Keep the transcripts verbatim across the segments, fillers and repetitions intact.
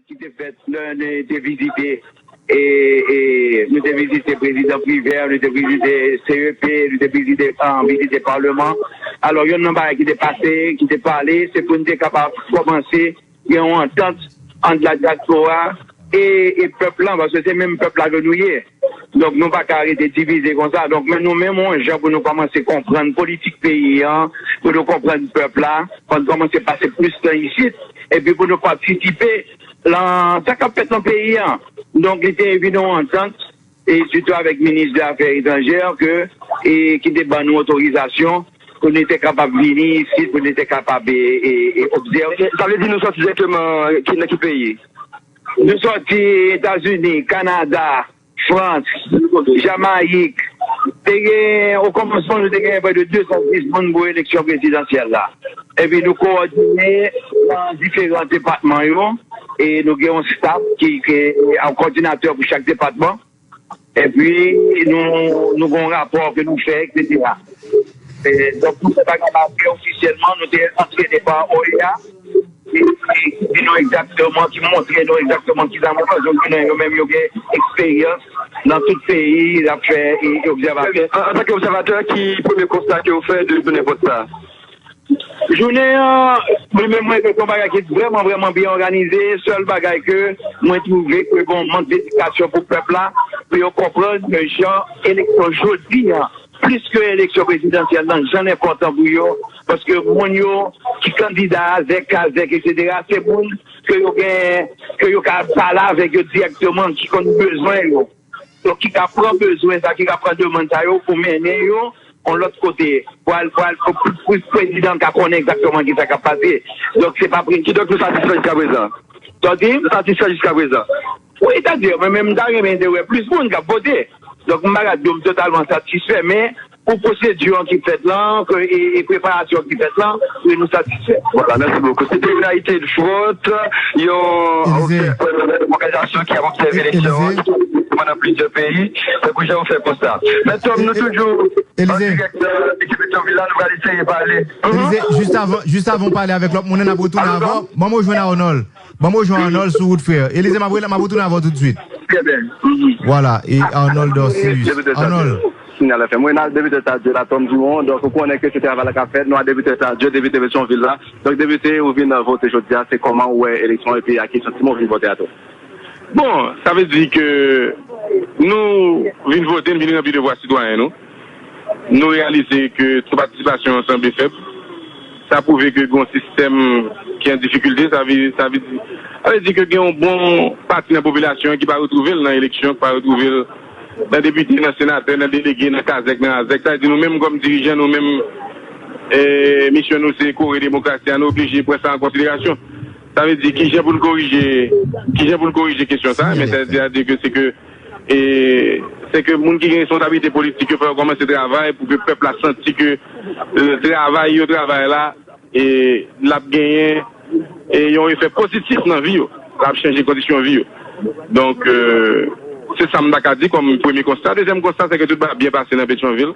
ki te fèt lè nou te vizite, e, e, nou te vizite prezidan Privè, nou te vizite C E P, nou te vizite, ah, vizite Palman. Alò, yonn nan bagay ki te pase, ki te pale, se pou nou te kapab kòmanse gen yon antant ant la dyaspora e, e pèp lan, paske se menm pèp la ke nou ye. Donk, nou pa ka rete divize konsa. Donk, men nou menm, yon jan pou nou kòmanse konprann politik peyi an, pou nou konprann pèp la, pou nou kòmanse pase plis tan isit, epi pou nou patisipe nan sa k ap fèt nan peyi an. Donk, li te vin yon antant, e sitou avèk minis de afè etranjè, ke, e ki te ban nou otorizasyon pou nou te kapab vini isit, pou nou te kapab, e, e, e obsève. Sa vle di nou sòti dirèkteman ki, nan ki peyi? Nou sòti Etazini, Kanada, Frans, Jamayik. Te gen, o kòmansman, nou te gen prè de de san dis moun pou eleksyon prezidansyèl la. Epi nou kowòdine nan diferan depatman yo, e nou gen yon staf ki, ki, e, yon kòdinatè pou chak depatman. Epi nou, nou gen yon rapò ke nou fè, etsetera. E, donk, nou fè bagay la trè ofisyèlman, nou te antrene pa O E A, ki, ki di nou egzakteman, ki montre nou egzakteman ki sa nou bezwen, konnen yo menm yo gen eksperyans nan tout peyi, y ap fè, e, obsèvasyon. Trè byen. An, antanke obsèvatè, ki premye konsta ke w fè de jounen vòt sa a? Jounen an, mwen menm, mwen, se yon bagay ki vrèman, vrèman byen òganize. Sèl bagay ke mwen twouve ke gen yon mank dedikasyon pou pèp la, pou yo konprann ke jan eleksyon jodi an, plis ke eleksyon prezidansyèl lan, jan l enpòtan pou yo, paske moun yo ki kandida a, zèk kazèk, etsetera, se moun ke yo gen, ke yo ka pale avèk yo dirèkteman, ki konn bezwen yo. Donk, ki ka pran bezwen sa, ki ka pran demann sa yo pou mennen yo yon lòt kote, pou al, pou al, pou, pou, pou prezidan ka konnen egzakteman ki sa k ap pase. Donk, se pa pre- Kidonk, nou satisfè jiska prezan? Sa w di? Nou satisfè jiska prezan? Wi, sètadi, mwen menm, m ta renmen te wè plis moun k ap vote. Donk, m pa ka di w m totalman satisfè, men pou pwosedi an ki fèt lan, ke, e, e preparasyon ki fèt lan, wi, nou satisfè. Vwala, mèsi bokou. Se te United Front, yon òganizasyon ki ap obsève eleksyon an pandan plizyè peyi. Tankou jan ou fè konsta. Men Tom, nou toujou an dirèk nan Petyonvil la, nou pral eseye pale. Elize, jis avan, jis avan w pale avèk lòt moun nan, n ap retounen avè w. Ban m rejwenn Arnold. Ban m rejwenn Arnold sou wout, frè. Elize, m ap rele, m ap retounen avè w toutswit. Trè byen. Vwala, e Arnold Dorcéus. Arnold. Sinyal F M. Wi, nan depite Tardieu la, Tom Dumont. Donk, ou konnen ke se travay la k ap fèt. Nou a depite Tardieu, depite Petyonvil la. Donk, depite, ou vin vote jodi a, se kòman ou wè eleksyon epi a ki santiman ou vin vote a tou? Bon, sa vle di ke nou vin vote, nou vin ranpli devwa sitwayen nou. Nou reyalize ke to patisipasyon an sanble fèb. Sa pwouve ke gen yon sistèm ki an difikilte, sa vle, sa vle di, sa vle di ke gen yon bon pati nan popilasyon an ki pa retwouve l nan eleksyon, ki pa retwouve l nan depite, nan senatè, nan delege, nan kazèk, nan azèk. Sa vle di nou menm kòm dirijan, nou menm, eh, misyon nou se kore demokrasi a, nou oblije pran sa an konsiderasyon. Sa vle di kijan pou n korije, kijan pou n korije kesyon sa, men sa vle di ke se ke, e, se ke moun ki gen responsablite politik yo fò yo kòmanse travay pou ke pèp la santi ke, e, travay yo travay la, e, l ap genyen, e, yon efè pozitif nan vi yo. L ap chanje kondisyon vi yo. Donk, e, se sa m ta ka di kòm premye konsta. Dezyèm konsta, se ke tout bagay byen pase nan Petyonvil.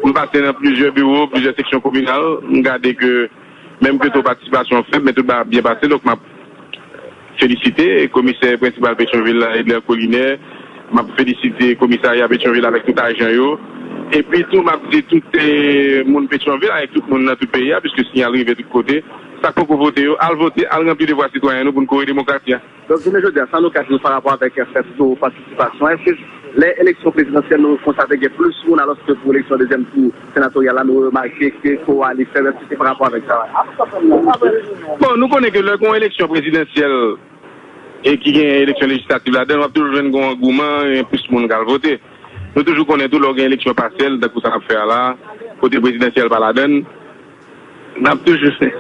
M pase nan plizyè biwo, plizyè seksyon kominal. M gade ke menm ke to patisipasyon fèb, men tout bagay ap byen pase. Donk, m ap felisite komisè prensipal Petyonvil la, Edler Collinet. M ap felisite komisarya Petyonvil avèk tout ajan yo. Epi tou, m ap di tout, eh, moun Petyonvil, avèk tout moun nan tout peyi a, piske siyal rive tout kote. Sa k poko vote yo, al vote, al ranpli devwa sitwayen nou pou n kore demokrasi a. Donk, jounen jodi a, sa nou ka di nou pa rapò avèk fèt to patisipasyon? Èske lè eleksyon prezidansyèl nou konn sa te gen plis moun, alòske pou eleksyon dezyèm tou senatoryal la, nou remake ke to a li fèb? Èske se pa rapò avèk sa? Bon, nou konnen ke lè gen yon eleksyon prezidansyèl e ki gen eleksyon lejislativ ladan l, w ap toujou jwenn gen yon angouman, gen plis moun k al vote. Nou toujou konnen tou lè w gen eleksyon pasyèl, tankou sa n ap fè a la, kote prezidansyèl pa ladan l, n ap toujou,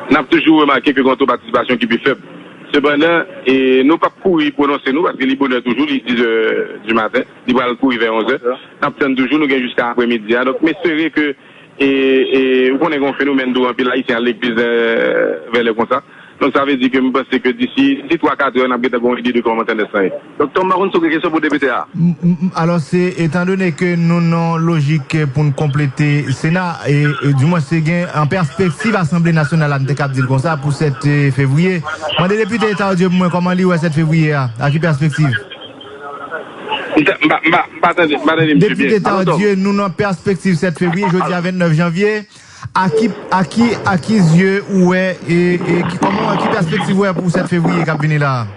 n ap toujou remake ke gen yon to patisipasyon ki pi fèb. Sepandan, e, nou p ap kouri pwononse nou, paske li bonè toujou, li dis è di maten, li pral kouri vè onz è. N ap tann toujou, nou gen jiska aprèmidi a. Donk, m espere ke, e, e, ou konnen gen yon fenomèn tou, anpil Ayisyen al legliz, e, vè lè konsa. Donk, sa vle di ke m panse ke disi, disi twa, kat è, n ap gentan gen yon ide de kòman tandans lan ye. Donk, Tom, m pa konn si w gen kesyon pou depite a. M- m- m- Alò, se, etandone ke nou nan yon lojik pou n konplete Sena, e, e, di mwen, se gen an pèspektiv Asanble Nasyonal la, m te kab di l konsa, pou sèt, e, fevriye. Mande depite Tardieu pou mwen kòman li wè sèt fevriye a, a ki pèspektiv? M ta- m pa- m pa- m pa tande, m pa tande misye byen. Depite Tardieu, nou nan pèspektiv sèt fevriye, jodi a vennèf janvye. A ki, a ki, a ki zye ou wè, e, e, ki, kòman, ki pèspektiv ou wè pou sèt fevriye k ap vini la a?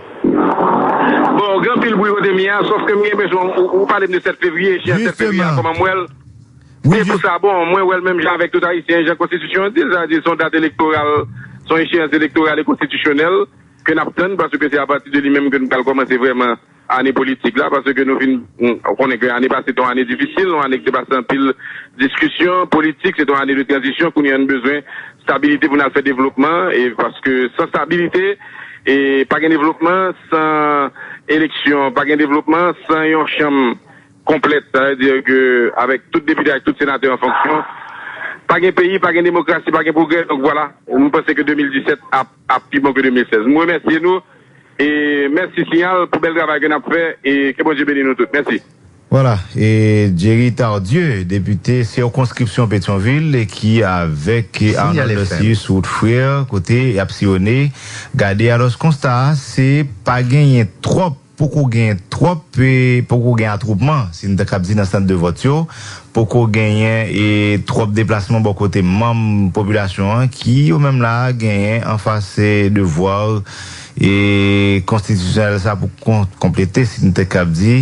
Bon, gen anpil bri kote m ye a, sòf ke m gen enpresyon ou, ou pale m de sèt fevriye, echeyans sèt fevriye a, kòman m wè l? Wi, se pou sa, bon, mwen wè l menm jan avèk tout Ayisyen, jan konstitisyon an di l, sa vle di se yon dat elektoral, se yon echeyans elektoral e konstitisyonèl ke n ap tann, paske se apati de li menm ke nou pral kòmanse vrèman ane politik la, paske nou fin, ou konnen ke ane pase te yon ane difisil, yon ane ki te pase anpil diskisyon politik, se te yon ane de tranzisyon, kounye a nou bezwen stabilite pou n al fè devlopman, e paske san stabilite, e pa gen devlopman, san eleksyon, pa gen devlopman, san yon chanm konplèt, sa vle di ke avèk tout depite, avèk tout senatè an fonksyon, pa gen peyi, pa gen demokrasi, pa gen pwogrè, donk vwala, nou panse ke de mil disèt ap, ap pi bon ke de mil sèz. M remèsye nou, e mèsi Siyal pou bèl travay ke n ap fè, e ke Bondye beni nou tout. Mèsi. Vwala, e Jerry Tardieu, depite sikonskripsyon Petyonvil, e ki avèk Arnold Sius Woodfrère, kote y ap siyone. Gade, alò, konsta a, se pa genyen twòp, poko genyen twòp, e poko gen atwoupman, si n ta kab di, nan sant de vòt yo, poko genyen, e twòp deplasman bò kote manm popilasyon an, ki yo menm la genyen anfas, e devwa, e konstitisyonèl sa pou kon- konplete, si n te kab di,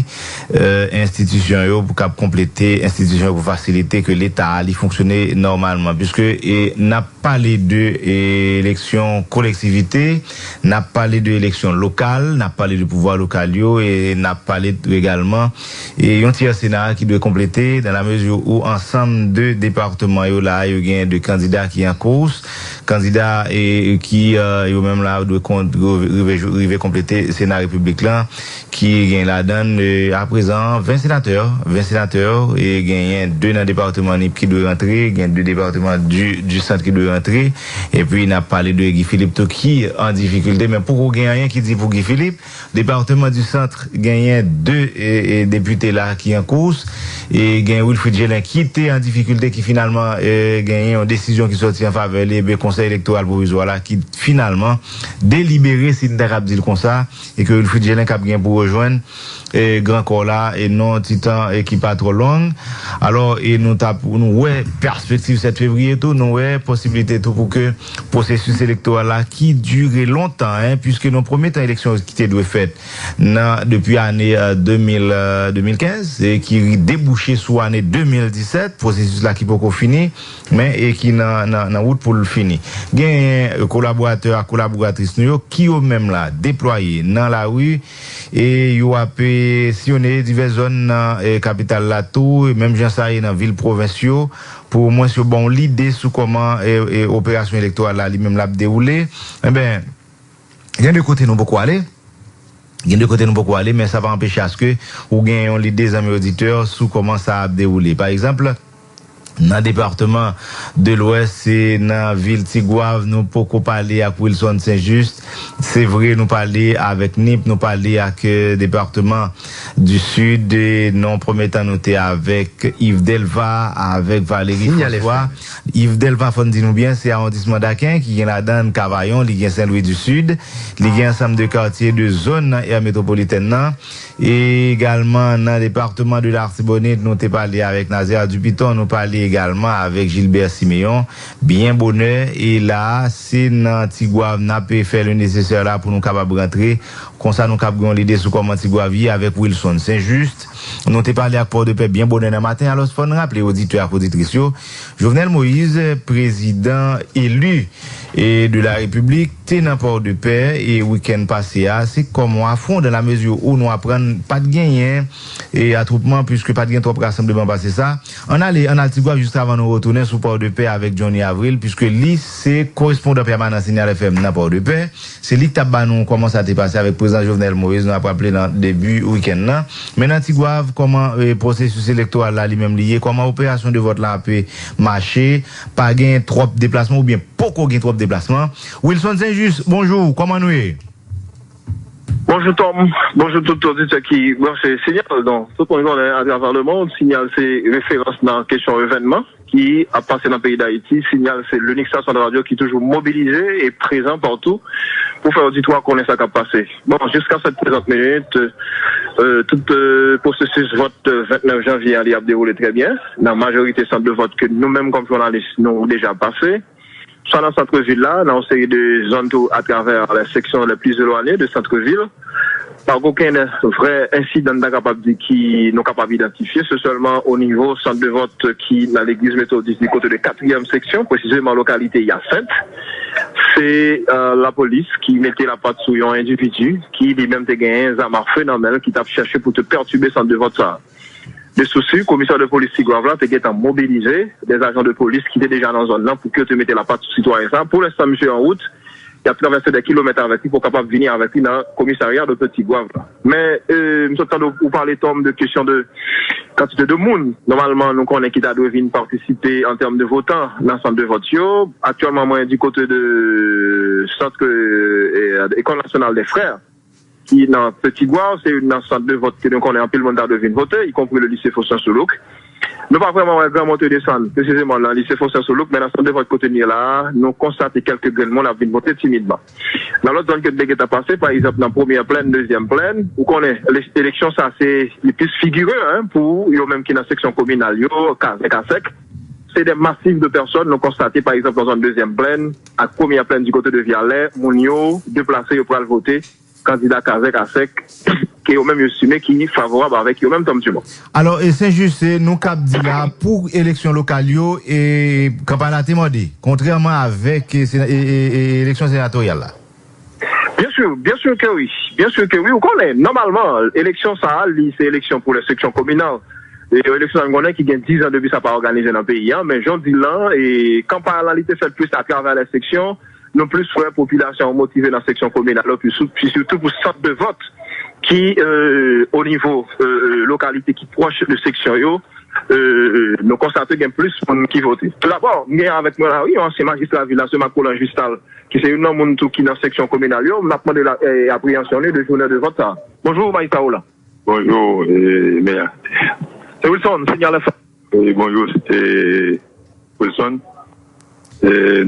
e, enstitisyon yo, pou kab konplete enstitisyon yo, pou fasilite ke Leta a li fonksyone nòmalman. Piske, e, n ap pale de, e, eleksyon kolektivite, n ap pale de eleksyon lokal, n ap pale de pouvwa lokal yo, e n ap pale egalman, e, yon tyè Sena ki dwe konplete, dans la mesure où ansanm de depatman yo la, yo gen de kandida ki an kous, kandida, e, ki, e, yo menm la dwe kont- rive, rive konplete Sena Repiblik la, ki gen ladan, e, aprezan ven senatè, ven senatè, e genyen de nan depatman Nip ki dwe rantre, gen de depatman di, di Sant ki dwe rantre, epi n ap pale de Guy Philippe tou ki an difikilte, men poko gen anyen ki di pou Guy Philippe. Depatman di Sant genyen de, e, e, depite la ki an kous, e gen Wilfrid Gelin ki te an difikilte, ki finalman, e, genyen yon desizyon ki sòti an favè li, ebyen Konsèy Elektoral Pwovizwa la ki finalman delibere, si n ta kab di l konsa, e ke Wilfrid Gelin k ap gen pou rejwenn, e, Gran Kò la, e nan yon ti tan, e, ki pa twò long. Alò, e nou t ap, nou wè pèspektiv sèt fevriye tou, nou wè posiblite tou pou ke pwosesis elektoral la ki dire lontan, en, piske nan premye tan eleksyon ki te dwe fèt nan, depi ane, e, de mil, e, de mil kenz, e ki debouche sou ane de mil disèt, pwosesis la ki poko fini, men e ki nan, nan, nan wout pou l fini. Genyen, e, kolaboratè ak kolaboratris nou yo ki yo menm la deplwaye nan lari, e yo ap, e, siyone divès zòn nan, e, kapital la tou, e menm jan sa ye nan vil pwovens yo, pou omwens yo ba w lide sou kòman, e, e, operasyon elektoral la li menm l ap dewoule. Enben, gen de kote nou poko ale. Gen de kote nou poko ale, men sa pa anpeche aske ou gen yon lide, zanmi oditè, sou kòman sa ap dewoule. Pa egzanp, nan depatman de Lwès, e nan vil Tigwav, nou poko pale ak Wilson Saint Just. Se vre, nou pale avèk Nip, nou pale ak, e, depatman di Sid, e nan premye tan, nou te avèk Yves Delva, avèk Valérie François. Yves Delva, fò n di nou byen, se awondisman Daken ki gen ladan l Kavayon, li gen Sen Lwi di Sid, li gen ansanm de katye de zòn nan è metwopolitèn nan. E egalman nan depatman de Latibonit, nou te pale avèk Nazaire Dupiton, nou pale egalman avèk Gilbert Siméon, byen bonè. E la a, se nan Tigwav n ap fè le nesesè la pou nou kapab rantre. Konsa, nou kab gen yon lide sou kòman Tigwav ye avèk Wilson Saint Just. Nou te pale ak Pòdepè byen bonè nan maten. Alò, fò n raple oditè ak oditris yo, Jovenel Moïse, prezidan eli, e, de la Repiblik, te nan Pòdepè, e, wikenn pase a. Se kòm yon afwon, dans la mesure où nou aprann pa t genyen, e, atwoupman, puiske pa t gen twòp rasanbleman pase sa. Ann ale, ann al Tigwav, jis avan nou retounen sou Pòdepè avèk Johnny Avril, puiske li se korespondan pèmanan Signal F M nan Pòdepè. Se li ki t ap ba nou kòman sa te pase avèk prezidan Jovenel Moïse, nou ap raple nan debi wikenn nan. Men nan Tigwav, Kòman, eh, pwosesis elektoral la li menm li ye? Kòman operasyon de vòt la ap, eh, mache? Pa gen twòp deplasman oubyen poko gen twòp deplasman? Wilson Saint-Just, bonjou, kòman nou ye? Bonjou Tom, bonjou tout oditè ki branche Sinyal. Donk, tout moun konnen atravè lemonn, Sinyal se referans nan kesyon evènman ki ap pase nan peyi Dayiti. Sinyal se linik stasyon de radyo ki toujou mobilize e prezan patou pou fè oditwa konnen sa k ap pase. Bon, jiska sèt prezant minit, euh, tout, euh, pwosesis vòt, euh, vennèf janvye a, li ap dewoule trè byen. Nan majorite sant de vòt ke nou menm kòm jounalis, nou deja pase. Swa nan sant vil la, nan yon seri de zòn tou atravè les sections les plus éloignées de sant vil. Pa gen okenn vrè ensidan n ta kapab di ki nou kapab idantifye. Se sèlman o nivo sant de vòt ki nan legliz metodis di kote de katriyèm seksyon, presizeman lokalite Yasent. Se, euh, lapolis ki mete lapat sou yon endividi ki li menm te genyen zam a fe nan men l, ki t ap chèche pou te pètibe sant de vòt sa a. De sousi, komisè de polis Tigwav la te gentan mobilize de ajan de polis ki te deja nan zòn nan pou ke yo te mete lapat sou sitwayen sa. Pou lenstan, misye an wout, y ap travèse de kilomèt avèk li pou kapab vini avèk li nan komisarya de Tigwav la. Men, euh, m sot tande w pale, Tom, de kesyon de kantite de moun, nòmalman, nou konnen ki ta dwe vin patisipe an tèm de votan nan sant de vòt yo. Aktyèlman, mwen di kote de sant, euh, École Nationale des Frères, ki nan Petit Goâve, se youn nan sant de vòt ke nou konnen anpil moun ta dwe vin vote, ikonpri le lycée Faustin Soulouque. Nou pa vrèman wè gran moun te desann, presizeman nan lycée Faustin Soulouque, men nan sant de vòt kote n ye la a, nou konstate kèlke grenn moun ap vin vote timidman. Nan lòt zòn ke n te gentan pase, pa egzanp, nan Premyè Plèn, Dezyèm Plèn, ou konnen, le-, eleksyon sa se li plis figire, en, pou yo menm ki nan seksyon kominal yo, Kazèk, Asèk. Se de masif de pèsòn nou konstate, pa egzanp, nan zòn Dezyèm Plèn ak Premyè Plèn di kote de Vyalè, moun yo deplase, yo pral vote kandida Kazèk Asèk ke yo menm yo estime ki favorab avèk yo menm, Tom Dumont. Alò, e Sen Jis, e nou kab di la, pou eleksyon lokal yo, e kanpay la te mande, kontrèman avèk, e, sena-, e, e, e, eleksyon senatoryal la. Byen si, byen si ke wi. Byen si ke wi, ou konnen, nòmalman, eleksyon sa a, li se eleksyon pou lè seksyon kominal. E eleksyon sa a, nou konnen ki gen diz an depi sa pa òganize nan peyi a, men jan w di l lan, e kanpay la, li te fèt plis atravè lè seksyon, nou plis wè popilasyon an motive nan seksyon kominal yo, pi sou-, pi sitou pou sant de vòt ki, euh, o nivo, euh, lokalite ki pwòch de seksyon yo, euh, nou konstate gen plis moun ki vote. Toudabò, m gen avèk mwen la, wi, yon ansyen majistra vil la, se Marc Rolland Justal, ki se youn nan moun tou ki nan seksyon kominal yo, m ap mande la, eh, apreyansyon li de jounen de vòt sa a. Bonjou, majistra Rolland. Bonjou, eh, mè. Se Wilson, Sinyal F M. Wi, bonjou, se Wilson. Eh,